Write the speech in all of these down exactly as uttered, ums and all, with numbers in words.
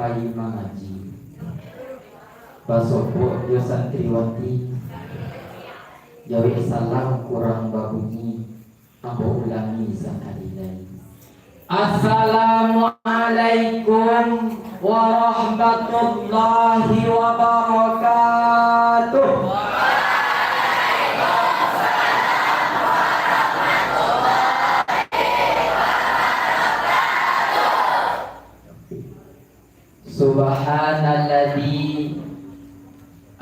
Pai mangaji, basopok jo santriwati, jawek salam kurang babunyi, ambo ulangi sakali lai. Assalamualaikum warahmatullahi wabarakatuh. Subhanalladzi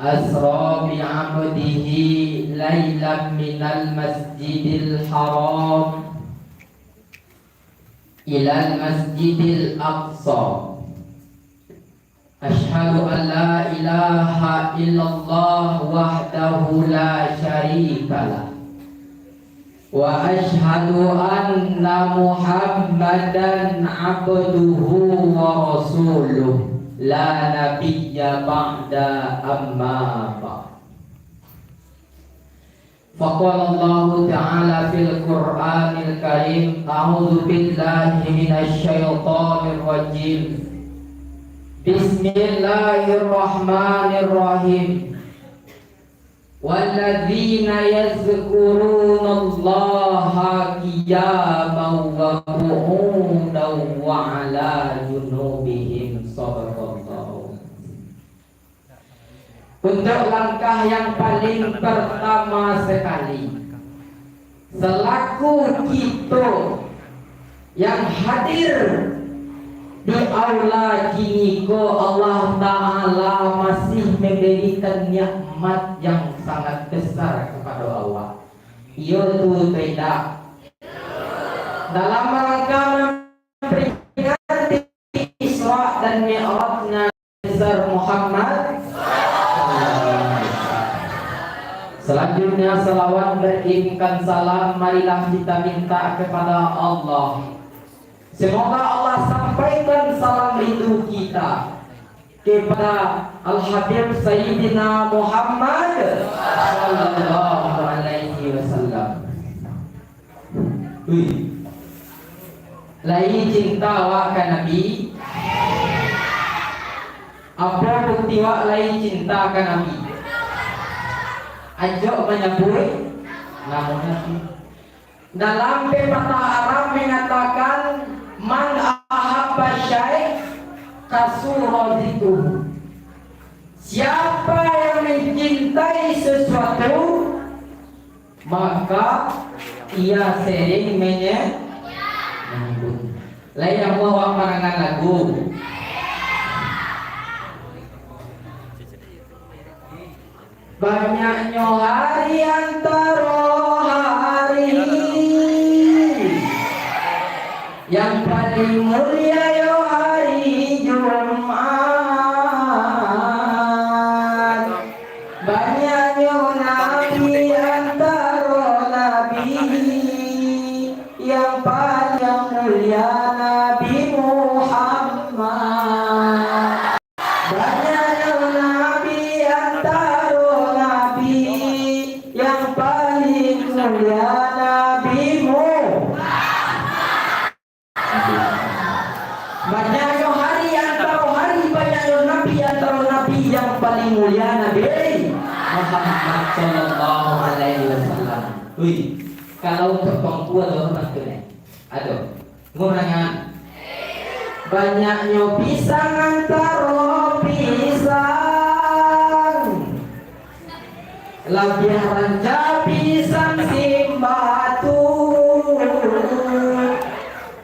asra bi'abdihi lailam minal masjidil haram ilal masjidil aqsa. Asyhadu an la ilaha illallah wahdahu la syarikalah. Wa asyhadu anna Muhammadan abduhu wa rasuluh, la nabiyya ba'da, amma ba'd. Faqala Allahu ta'ala fil Qur'anil Karim, a'udzu billahi minasy syaithanir rajim. Bismillahirrahmanirrahim. Walladzina yazkurunallaha qiyaman wa qu'udan wa 'ala junubihim. Sadaqallahu. Untuk langkah yang paling pertama sekali, selaku kito yang hadir di aula kini ko, Allah Ta'ala masih memberikan nikmat yang sangat besar kepada awak. Iyo tu, atau indak? Dalam rangka memperingati Isra dan Mi'rajnya Besar Muhammad. Selanjutnya, salawat beriringkan salam marilah kita minta kepada Allah. Semoga Allah sampaikan salam rindu kita kepada Al-Habib Sayyidina Muhammad sallallahu alaihi wasallam. Ui. Lai cinta awak ka Nabi? Apo bukti awak lai cinta ka Nabi? Ajok manyabuik namo Nabi. Dalam pepatah Arab mengatakan, "Man ahabba syai' kasura dzikruhu." Siapa yang mencintai sesuatu, maka ia sering menye-, menyebut. Lai amuah awak mandangar lagu. Banyaknyo hari antaro hari yang paling mulia yo hari Jumat. Banyaknyo nabi antaro nabi, yang paling mulia Nabi Muhammad. Banyaknyo nabi antaro nabi, yang paling mulia Nabi Muhammad. Banyaknyo hari antaro hari, banyaknyo nabi antaro nabi, yang paling mulia Nabi Muhammad sallallahu alaihi wasallam. Ui, kalau untuak Tuanku ado namo tu, neh? Ado. Ngurangan. Banyaknyo pisang antaro pisang, labiah rancak pisang simbatu.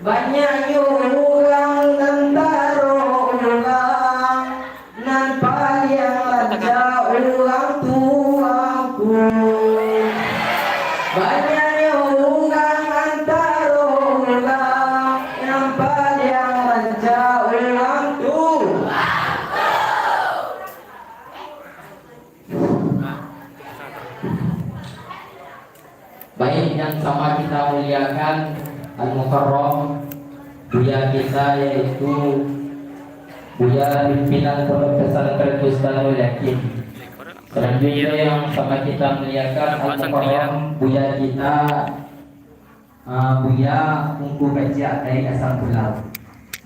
Banyaknyo urang antaro urang, nan paliang rancak urang tuangku. Banyaknyo urang antaro urang, nan paliang rancak urang tuangku. Baik, yang sama kita muliakan, Al-Mukarram, Buya kita, yaitu Buya Pimpinan Pondok Pesantren Bustani Yakin. Selanjutnya, yang sama kita muliakan, Al-Mukarram, Buya kita, ah, Buya Ungku Kaciak dari Asam Pulau.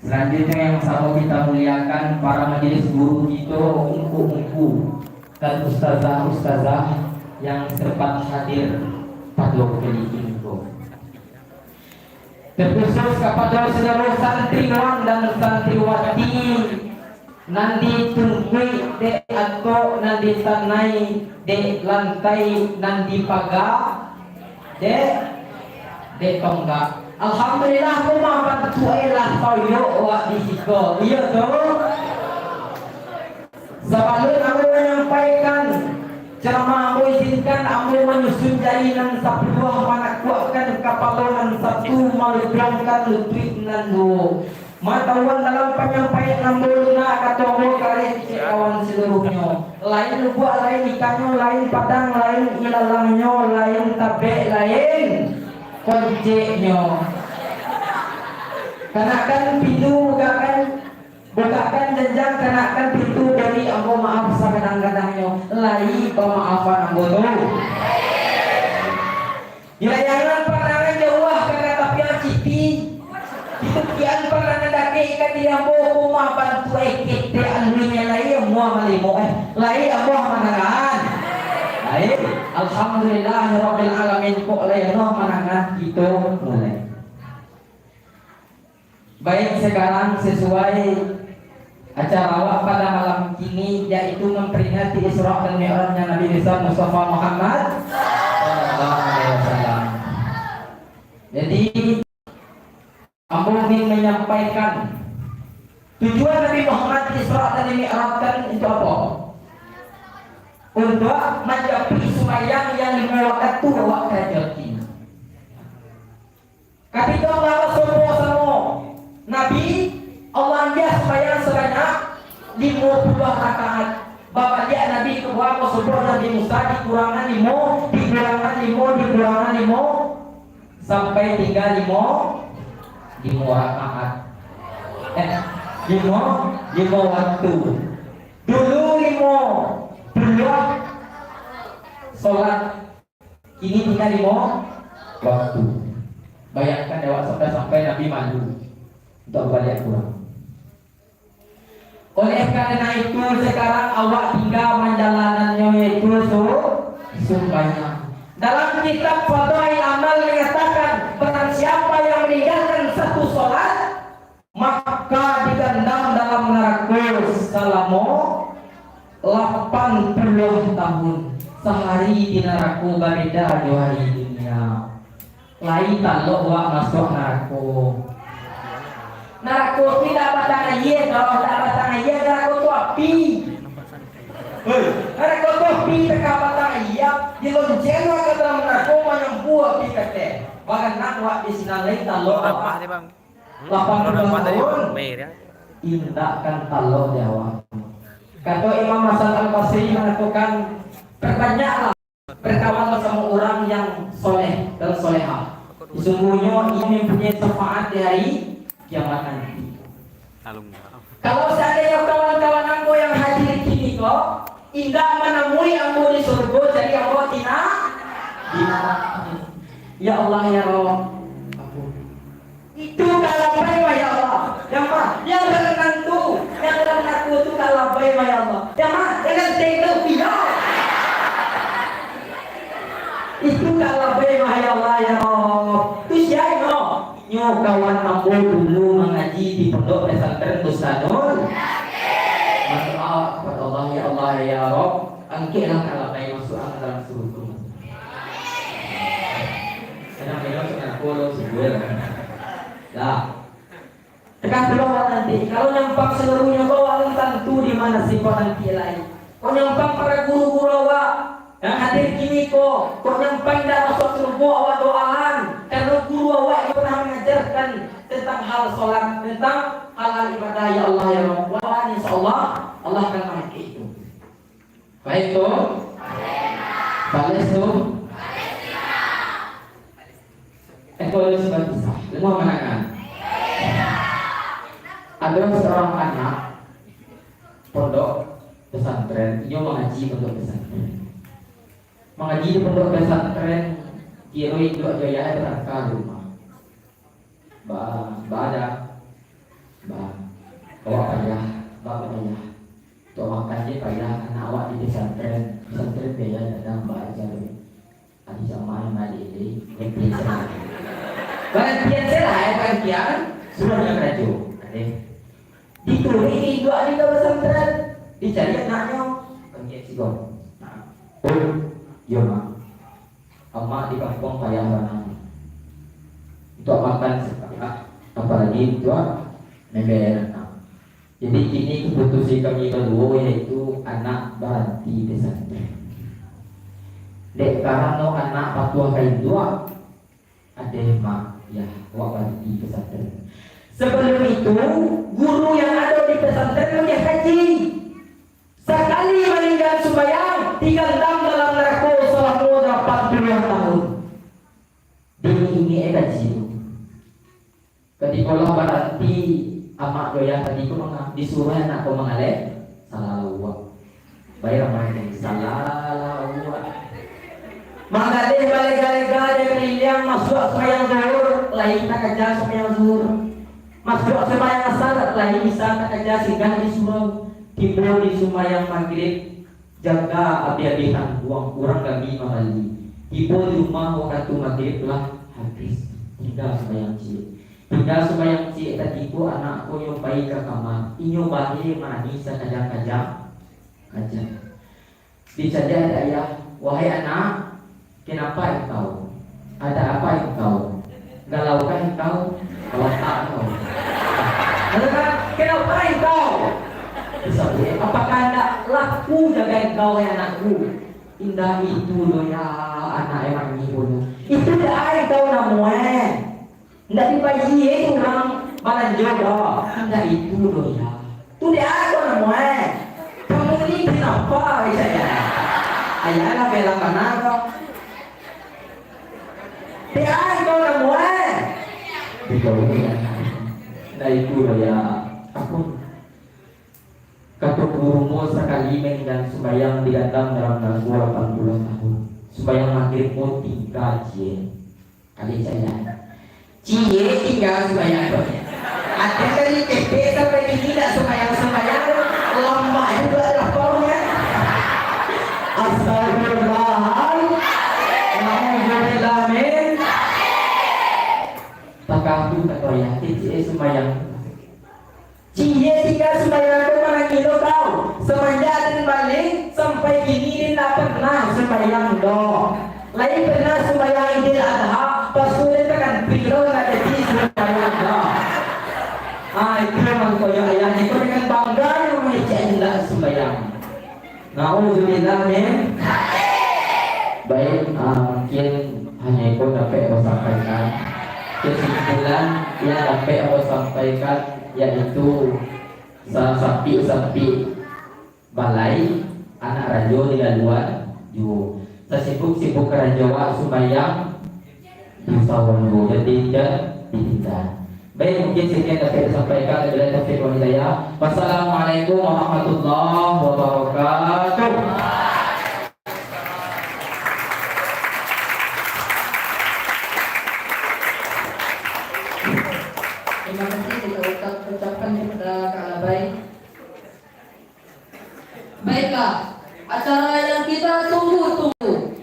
Selanjutnya yang sama kita muliakan para majelis guru kito, ungku-ungku, dan ustazah-ustazah yang sempat hadir pado kali ini ko. Terkhusus kapado seluruh santriwan dan santriwati nan ditungkuik dek atau nan ditanai dek lantai nan dipaga dek, dek tonggak. Alhamdulillah, rumah bantuak e lah toyok wak di siko. Iyo tu. Sabalun ambo manyampaikan ceramah, ambo izinkan ambo manyusun jari nan sapuluah, manakuakkan kapalo nan satu, maludangkan lutuik nan duo. Matahuan dalam panyampaian ambo lunak, kato ambo kareh kecek kawan seluruhnyo. Lain lubuak, lain ikannyo, lain padang, lain ilalangnyo, lain tabek, lain konceknyo. Kanakan pintu, bukakan, bukakan janjang, kanakan pintu, bari ambo maaf sakadang-kadangnyo. Lai pamaafan ambo tu. Bilayangan pandangan jauah ka tapian citi. Ditukian pandangan dakek ka diri ambo, rumah bantuak e ketek aluihnyo, lai amuah malimo, eh, lai amuah manangan. Lai, alhamdulillah rabbil alamin, kok lai amuah manangan kito mulai. Baik, sekarang sesuai acara awak pada malam kini, yaitu memperingati Isra dan Mi'rajnya Nabi besar Mustafa Muhammad sallallahu alaihi wasallam. Jadi, ambo ingin menyampaikan tujuan Nabi Muhammad Isra dan Mi'rajkan itu apa? Untuk manjapuik sumbayang yang limo wakatu awak karajokan. Katiko Allah basumpah samo Nabi, Allah ambiak sumbayang sabanyak limo puluah rakaat. Babaliak Nabi ka Gua Sabuah Nabi Musa, dikurangan limo, dikurangan limo, dikurangan limo, sampai tingga limo, limo rakaat. Eh, limo, limo waktu. Dulu limo puluah solat, kini tingga limo waktu. Bayangkan dek awak, sampai-sampai Nabi malu untuak babaliak pulang. Oleh karena itu, sekarang awak tingga manjalanannyo, yaitu su-, sumbayang. Dalam kitab Fadhail Amal mengatakan, barang siapa yang meninggalkan satu solat, maka digandam dalam narako salamo lapan puluah tahun. Sahari di narako babeda jo hari di dunia. Lai talok wak masuak narako. Narako tu indak batang aia, kalau indak batang aia, narako tu api. Hei, narako tu api, teka batang aia, dilonceng wak ka dalam narako, manyambu api kateh. Baganang wak di sinan, lai talok wak. Lapan puluah tahun, indak kan talok di awak. Kato Imam Hasan Al-Basri mangatokan, perbanyaklah berkawan sama urang yang soleh dan solehah. Sesungguhnya ia mempunyai syafaat di hari kiamat nanti. Kalau seandainya kawan-kawan ambo yang hadir kini ko indak manamui ambo di surgo, jadi ambo di na-, di narako. Ya Allah, ya Rabb. Itu ka labai mah, ya Allah. Yang mah, yang dalam nantu, yang dalam nantu tu ka labai mah, ya Allah. Yang mah, yang ganteng tu, ya. Itu ka labai mah, ya Allah, ya Rabb. Tu sia nyo? Nyo kawan ambo dulu mangaji di Pondok Pesantren Bustanul. Berdoa kepada Allah, ya Allah, ya Rabb, angkeklah ka labai masuak dalam surga. Kadang-kadang suka aku lo sebuah. Lah. Tekan pulo awak nanti. Kalau nyampang seluruhnyo ko, awak tantu di mana siko nanti lai. Kok nyampang para guru-guru awak yang hadir kini ko, kok nyampang indak masuak surgo, awak doaan. Karena guru awak yang pernah mengajarkan tentang hal solat, tentang hal-hal ibadah, ya Allah, ya Rabb. Doaan, insya Allah, Allah akan mangakui itu. Baik tu? Balas tu? Eko ada sebuah kisah. Dengar manangan. Ada seorang anak pondok pesantren, inyo mangaji pondok pesantren. Mangaji di pondok pesantren, kiro induak jo ayah berangkat rumah. Ba, badan. Bah, awak payah, bah payah. Tok makan je payah, anak awak di pesantren, pesantren biaya datang, bah, aja tu. Adi sama yang balik ni, gantian salah. Gantian salah, eh, gantian. Suruh dia karajo. Adeh. Dituruik induak ni ka pesantren. Dicari anaknyo. Gantian siko. Nah. Oh, iyo, Mak. Amak di kampuang payah bana. Untuak makan se payah, apalagi untuak mambayia anak. Jadi, kini kaputusan kami baduo, yaitu anak baranti pesantren. Dek karano anak patuah ka induak, adeh, Mak, yah, awak baranti pesantren. Sabalum itu, guru yang ado di pesantren mangecek kaji. Sakali maningga sumbayang, digandam dalam narako salamo dalapan puluah tahun. Diingek-ingek kaji tu. Katiko lah baranti, amak doyah tadi ko manga-, disuruah anak ko mangaleh, salah awak. Baik ramai tadi, salah awak. Manggaleh balega-lega jo kaliliang, masuak sumbayang zuhur, lai takaja sumbayang zuhur. Masuak sumbayang asar, lai bisa takaja singgah di surau. Tibo di sumbayang magrib, jaga abih-abih tangguang, urang kami mambali. Tibo di rumah wakatu magrib lah habis, tingga sumbayang ciek. Tingga sumbayang ciek tadi ko, anak ko nyo pai ka kama, inyo bae manangih sakajang-kajang. Kajang. Dicaliak dek ayah, "Wahai anak, kenapa engkau? Ada apa engkau? Galaukah engkau? Watak kau." Katakan, "Kenapa engkau?" Disabuik, "Apakah ndak laku jaga engkau, wahai anakku?" "Indak itu doh, ya, anak emang ni pulo." "Itu dek ai engkau namuah." Ndak dibayia, eh, urang balanjo doh. Ndak itu doh, ya. Tu dek a ko namuah, eh. Kamu ni kenapa, eh, saya? Ayah lah bela kana ko. Dek a ko namuah, eh. Dek a ko, ya. Ndak itu doh, ya. Aku, kato guru mo sakali maningga sumbayang digandam dalam narako lapan puluah tahun. Sumbayang magrib mo tingga ciek. Kali cayang. Ciek tingga sumbayang tu. Ada dari ketek sampai kini tak sumbayang-sumbayang. Lama juga lapangnya. Astagfirullah. Nauzubillah min. Pakah tu kata ayah, ciek sumbayang. Ciek tingga sumbayang tu manangih lo kau. Samanjak den baleh sampai kini den ndak pernah sumbayang doh. Lai pernah sumbayang Idul Adha, pasu den takan piro ndak jadi sumbayang doh. Ah, itu mangko yo ayah ni ko dengan bangga yo mangecek indak sumbayang. Nauzubillah min. Baik, ah, mungkin hanyo iko dapek ambo sampaikan. Kesimpulan yang dapek ambo sampaikan, yaitu sasampik-sampik balai, anak rajo dilaluan juo. Sasibuk-sibuk karajo awak sumbayang, di sawah juo, jadi jan ditingga. Baik, mungkin sekian dapat disampaikan. Wabillahi taufiq wal hidayah. Wassalamualaikum warahmatullahi wabarakatuh. Terima kasih kita ucap-, ucapkan kepada Kak Labai. Baiklah, acara yang kita tunggu-tunggu,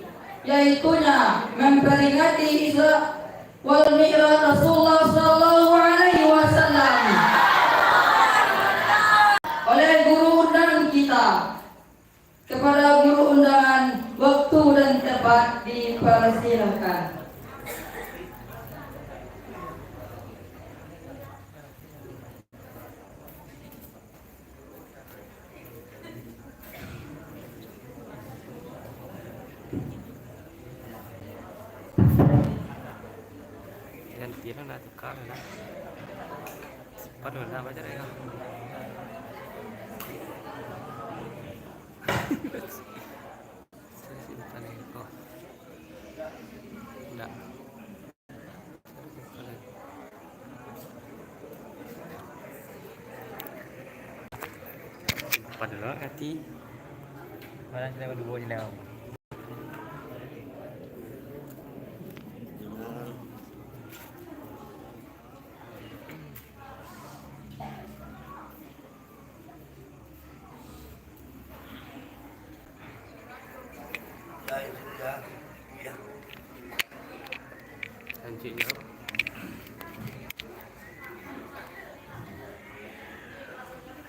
yaitunya memperingati Isra wal Mi'raj Rasulullah sallallahu alaihi wasallam oleh guru undangan kita. Kepada guru undangan, waktu dan tempat dipersilakan. Ganti lah, nak tukar lah. Separuh lah, baca dah. Saya sih lupa nih. Oh. Enggak. Padahal hati orang kita berdua je lah.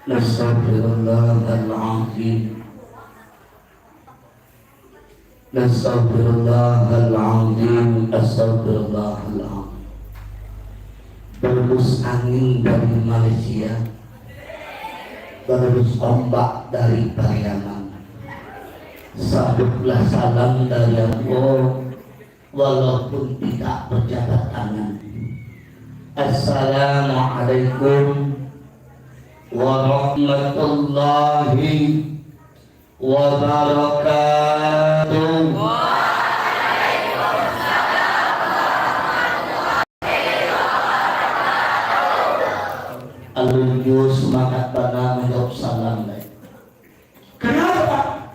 Nastaghfirullahal'azim. Nastaghfirullahal'azim. Nastaghfirullahal'azim. Berhembus angin dari Malaysia, berhembus ombak dari Pariaman. Sambutlah salam dari Allah, walaupun tidak berjabat tangan. Assalamualaikum warahmatullahi wabarakatuh. Alun juo sumangat bana manjawab salam lai. Kenapa?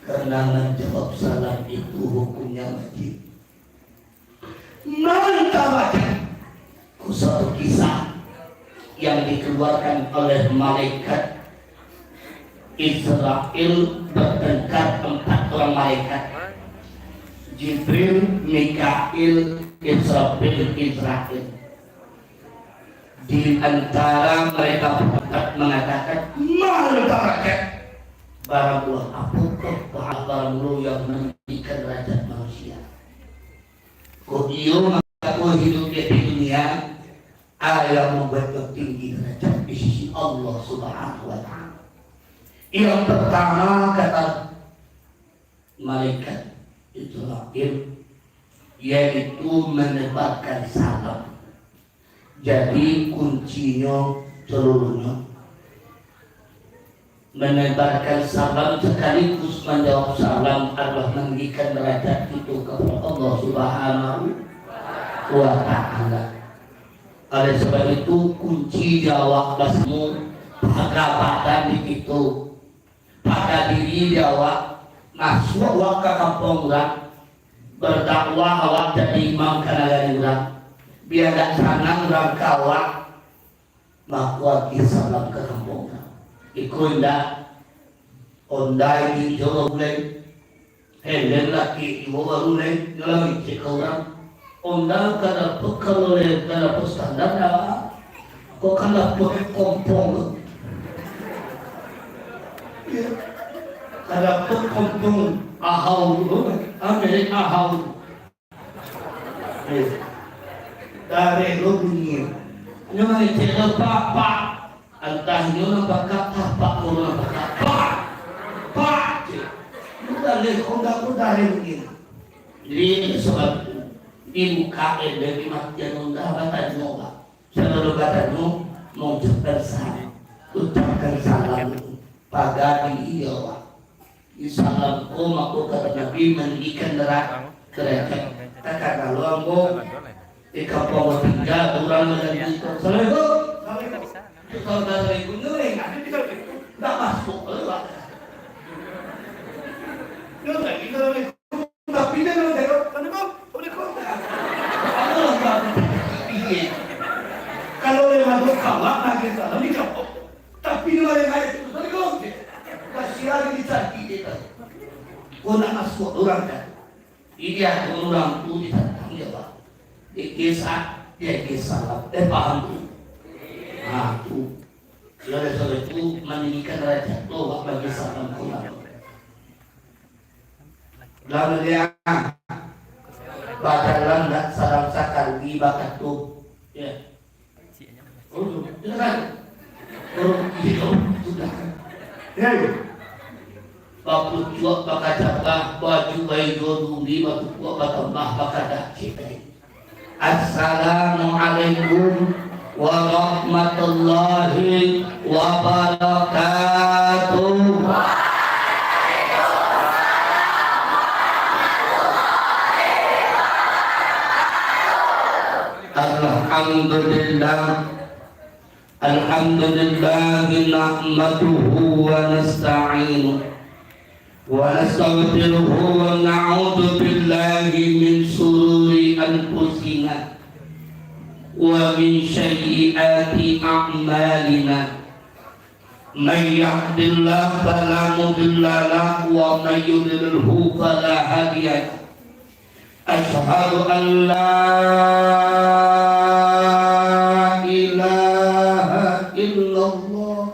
Karena manjawab salam itu hukumnya wajib. Mantap aja. Satu kisah yang dikeluarkan oleh malaikat Israfil, bertengkar empat orang malaikat. Jibril, Mikail, Israfil, Israfil. Di antara mereka berempat mengatakan, "Mantap aja. Barang buah apo kok barang buah yang meninggikan derajat manusia?" Kok iyo mangko hiduik di dunia, a, yang mambuek tinggi darajat di sisi Allah Subhanahu wa Ta'ala. Yang pertama, kata malaikat Israfil, yaitu menebarkan salam. Jadi, kuncinyo seluruhnyo menebarkan salam sekaligus manjawab salam adalah meninggikan derajat itu kepada Allah Subhanahu wa Ta'ala. Oleh sebab itu, kunci di awak basmu, paga badan di kitu, paga diri di awak, masuak awak ka kampuang urang, berdakwah awak jadi imam ka nagari urang, bia dak sanang urang ka awak, mako agiah salam ka kampuang urang. Iko indak, onda inyo baru lai, helem laki inyo baru lai, inyo lah ngecek ka urang. Onda ka dapek, kalau lai ka dapek standar dah, kok ka dapek kompong tu. Iyo. Ka dapek kompong ahau tu, ah, merek ahau tu. Dareh lo bunyi. Nyo mangecek lo, "Pak, pak." Antah nyo nan pakak, tapak lo nan pakak. "Pak! Pak!" cek. Bukan leh, onda ko dareh bunyi. Jadi, sebab tu, di muko elok di matian onda batanyo, Pak. Sabalun batanyo, maucapkan salam. Ucapkan salam. Paga diri awak. Di salam ko mako kata Nabi maninggikan dera-, derajat. Takah kalau ambo di kampuang ambo tingga, urang manyanyi, "Assalamualaikum." Assalamualaikum. Itu saudara ibu nyo, eh, ndak masuak, eh, Pak. Nyo lagi, "Assalamualaikum." Tapi dia nak jawab, "Assalamualaikum, waalaikum." Apa lah, Pak? Iya. Kalau dia masuk kamar, lagi salam, dijawab. Tapi dia malah naik, "Assalamualaikum." Kasihan dia cari dia tadi. Kau nak masuk orang kan? Dia urang tu ditantang dia, Pak. Dia kisah, dia kisah. Eh, paham tu? Nah, tu. Oleh sebab itu, maninggikan derajat tu, Pak, bagi salam tu, Pak. Lah, mulia. Bajalan dak salam sakali bakatu. Ya. Oh, silakan. Oh, iya, sudah. Ya, ya. Bapucuak bakacabah, baju baijo duri, batukuak batambah bakadah citai. Assalamualaikum warahmatullahi wabarakatuh. Alhamdulillah. Alhamdulillah, nahmaduhu wa nasta'inuh. ونستغفره ونعوذ بالله من شرور أنفسنا ومن سيئات أعمالنا. من يهد الله فلا مضل له ومن يضلله فلا هادي له. أشهد أن لا إله إلا الله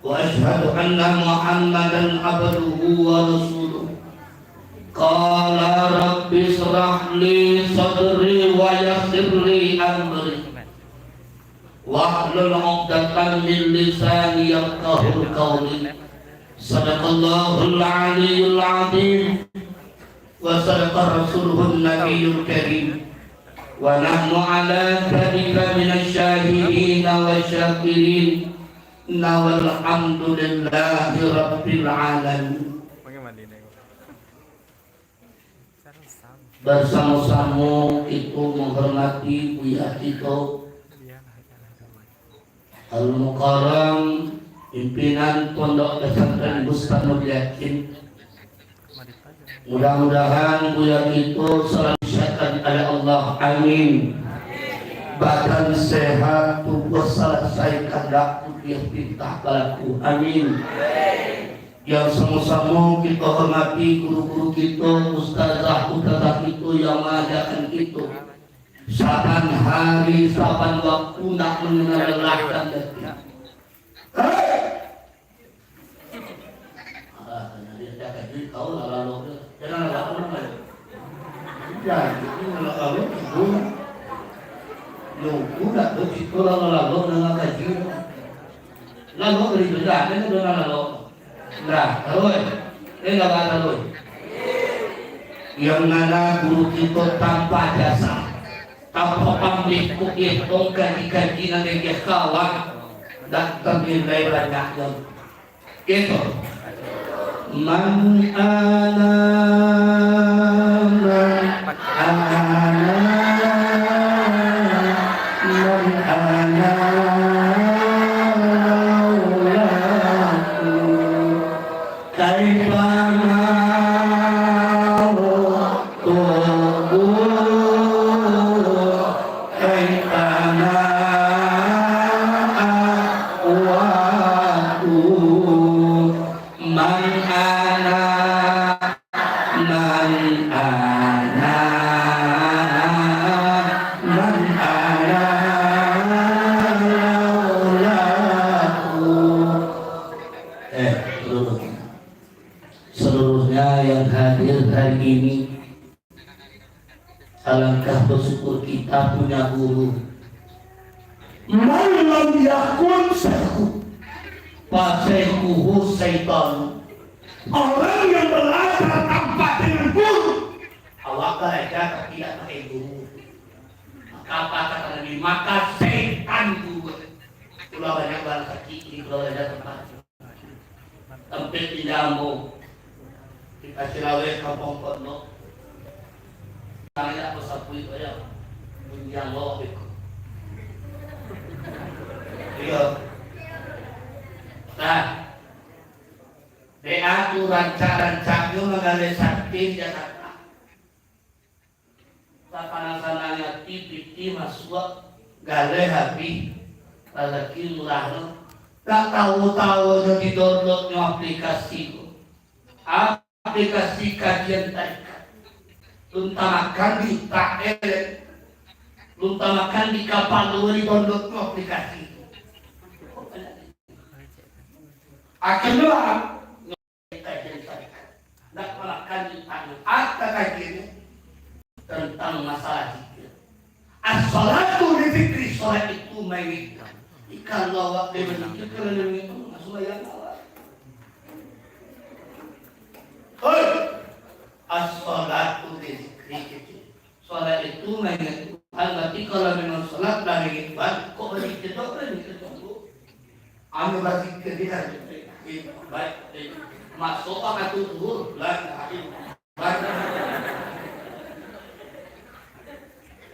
وأشهد أن محمدا عبده ورسوله. قال رب اشرح لي صدري ويسر لي أمري واحلل عقدة من لساني يفقهوا قولي. صدق الله العلي العظيم وصدق رسوله النبي الكريم ونحن على ذلك من الشاهدين والشاكرين والحمد لله رب العالمين. Bersamo-samo kito menghormati buya kito, Al-Mukarram, pimpinan Pondok Pesantren Bustanul Yakin. Mudah-mudahan buya kito selalu disehatkan oleh Allah. Amin. Badan sehat, tubuh salasai, kandak tu dia pinta balaku. Amin. Yang samo-samo kito hormati guru-guru kito, ustazah-ustazah kito yang mangajakan kito. Saban hari, saban waktu, ndak mangenal lelah dan letih. Hei! Alah, tanya dia, dia kaji kau lah lalok dia. Dia lah lalok nama dia? Iya, itu lah lalok, itu. Nunggu nak tu, situ lah lalok dengan kaji. Lalok dari benda, dia tu dah lalok. Nah, taruih. Eh, dah taruih. Yang mana guru kito tanpa jasa, tanpa pamrih, kok iyo tong kaji-kaji nan dia kawan, dak ternilai banyaknyo. Gitu. Man ana, man ana, man ana laulaku. Kaifa ma tubu, kaifa ma aqwatu. Man ana, man ana, man ana laulaku. Eh, duduk. Seluruhnya yang hadir hari ini, alangkah bersyukur kita punya guru. Man lam yakun syaikhu, fa syaikhuhu syaitan. Orang yang belajar tanpa dengan guru, awak belajar tapi tidak pakai guru. Maka apa kata Nabi? Maka setan guru. Pulau banyak barang sakit, ini pulau banyak tempat. Tampek di Jambu, di Pasirawek, Kampung Pondok. Tanyo ko sapu itu aja. Bunyi yang bawah itu. Iyo. Nah, D A tu rancak-rancaknyo manggaleh sakti di Jakarta. Sapanang-sanang ati, pitih masuak, galeh abih, razaki murah tu. Tak tahu-tahunyo di-downloadnyo aplikasi tu. Aplikasi kajian tarikat. Luntamakan di utak elek. Luntamakan di kapalo di-downloadnyo aplikasi tu. Akhirnyo, kajian tarikat. Ndak makan di tangan. Apa kajiannyo? Tentang masalah zikir. As-salatu li zikri, salat itu main. Kalau awak dia berzikir, kalau dia berzikir, masuk bayang awak. Hei! As-salatu li zikri, kecil. Salat itu maingat Tuhan, berarti kalau memang salat lah maingat Tuhan, kok berzikir dok lah maingat Tuhan tu? Anu berzikir dia, baik, baik. Masuk waktu zuhur, la ilaha illallah. Baik.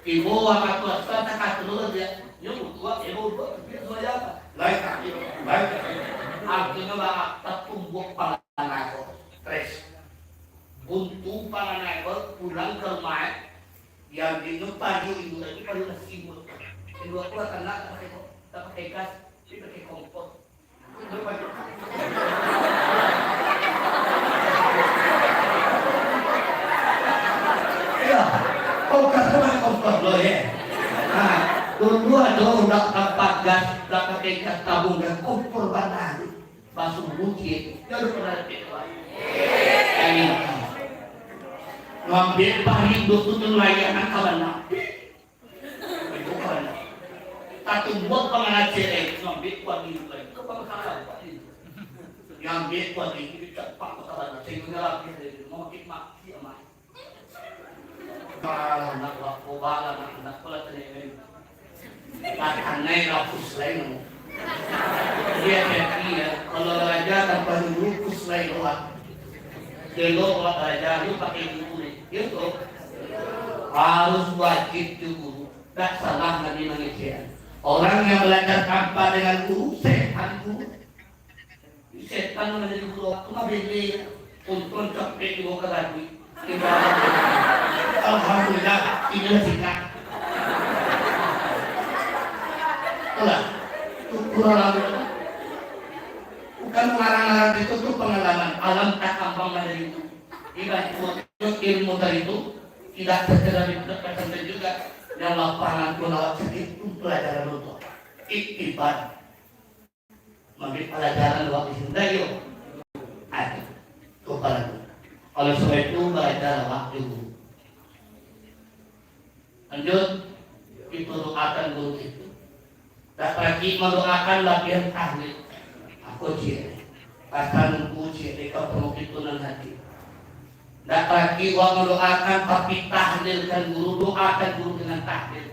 Tibo waktu asar, tak atur dia. Nyo butuh, tibo butuh, tapi semua ya. La ilaha illallah, baik. Artinya lah, tak tumbuh pangan aku. Stres. Buntu pangan aku, pulang ke rumah, eh. Yang diinum payuang, itu tadi payuang nasi buat. Kedua pula, tak nak, tak pakai, tak pakai gas, tapi pakai kompor. Iya, kompor tu pakai kompor dulu, ya. Nah, dulu ada orang tak pakai gas, tak pakai gas tabung, dan kompor bana. Basungguh ciek, jan lupo dapek, Pak. Jadi, ngambiak parindu tu, tu layanan ka bana. Itu ka bana. Tatumbuak ka bana ciek, eh, ngambiak parindu, Pak. Itu ka bana, Pak. Ngambiak parindu, itu capak ka bana. Sehingga rapi dari mamakai maki, amai. Baranak, baranak, baranak, baranak, baranak, baranak. Lah kanai lah puslai namo. Jadi hati-hati ya, kalau baraja tanpa guru, puslai doa. Elok awak baraja, lu pakai guru ni. Yo toh? Harus wajib jo guru. Dak salah Nabi mangecek. Orang yang belajar tanpa dengan guru, setan guru. Setan manjadi guru awak tu mah bele. Untuang capek juo ka gaduik. Alhamdulillah, inilah sikap. Itulah. Syukur alhamdulillah. Bukan ngarang-ngarang itu, tu pengalaman. Alam takambang dari itu. Ibarat ilmu dari itu tidak sekedar di pesantren juga. Yang lapangan pun awak sedih pun pelajaran untuk iktibar. Mambiak palajaran awak di siko yo. Ado. Kepala tu. Oleh sebab itu, baraja awak dulu. Lanjut, kita doakan guru itu. Dak pacik mandoakan labiah tahlil. Ako ciek. Pasal nunggu ciek dek ka pangukik tu nan hadir. Ndak pacik awak mandoakan, tapi tahlilkan guru, doakan guru dengan tahlil.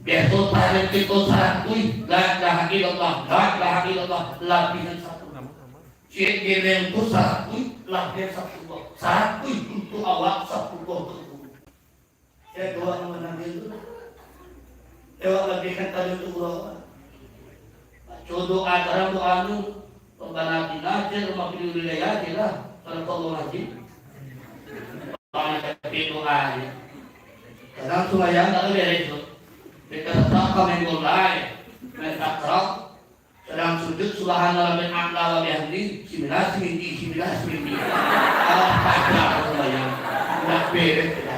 Biaso tahlil kito saratuih, la ilaha illallah, la ilaha illallah, labihan sapuluah. Ciek geleng tu saratuih, labihan sapuluah. Saratuih untuak awak, sapuluah untuak guru. Saya doa nan manang tu. Awak labihan tahlil tu guru awak. Baco doa, tarang doa nu. Rabbana atina, cek rumah pilih wilayah je lah. Sadaqallahul azim. Banyak doa ni. Kadang sumbayang tak boleh esok. Kita tetap main bola ya. Main takraw. Sadang sujud, subhanallah min a'la wa bihamdi, similah simindi, similah simindi. Alah, paja sumbayang. Ndak beres kita.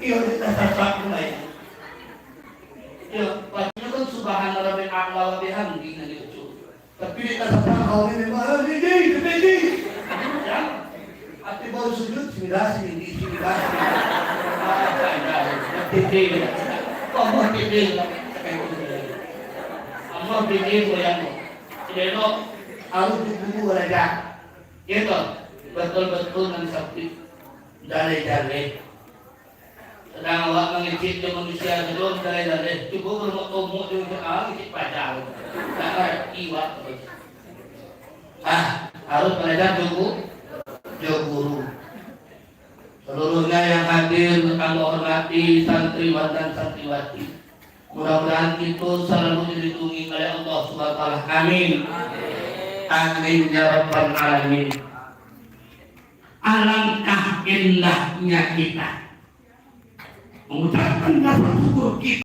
Iyo, kita sasak sumbayang. Iyo, paja kan subhanallah min a'la wa bihamdi, nah, gitu. Tapi di atas kau ni memang, "Ah, ni, ni, ni, ni." Ya. Ati baru sujud, similah, sini, similah. Ah, tak ada. Titik. Allah titik. Allah titik goyang. Tidak elok. Harus diguru baraja. Gitu. Betul-betul nan sabik. Jaleh-jaleh. Sadang awak mangecek jo manusia sajo, jaleh-jaleh. Cubo barumah tomok jo, ah, ngecek paja. Ndak ngarati awak tu. Ah, harus baraja jo gu-, jo guru. Seluruhnya yang hadir, kami hormati santriwan dan santriwati. Mudah-mudahan kita selalu dilindungi oleh Allah Subhanahu wa Taala. Amin. Amin ya rabbal alamin. Alangkah indahnya kita mengucapkan rasa syukur kita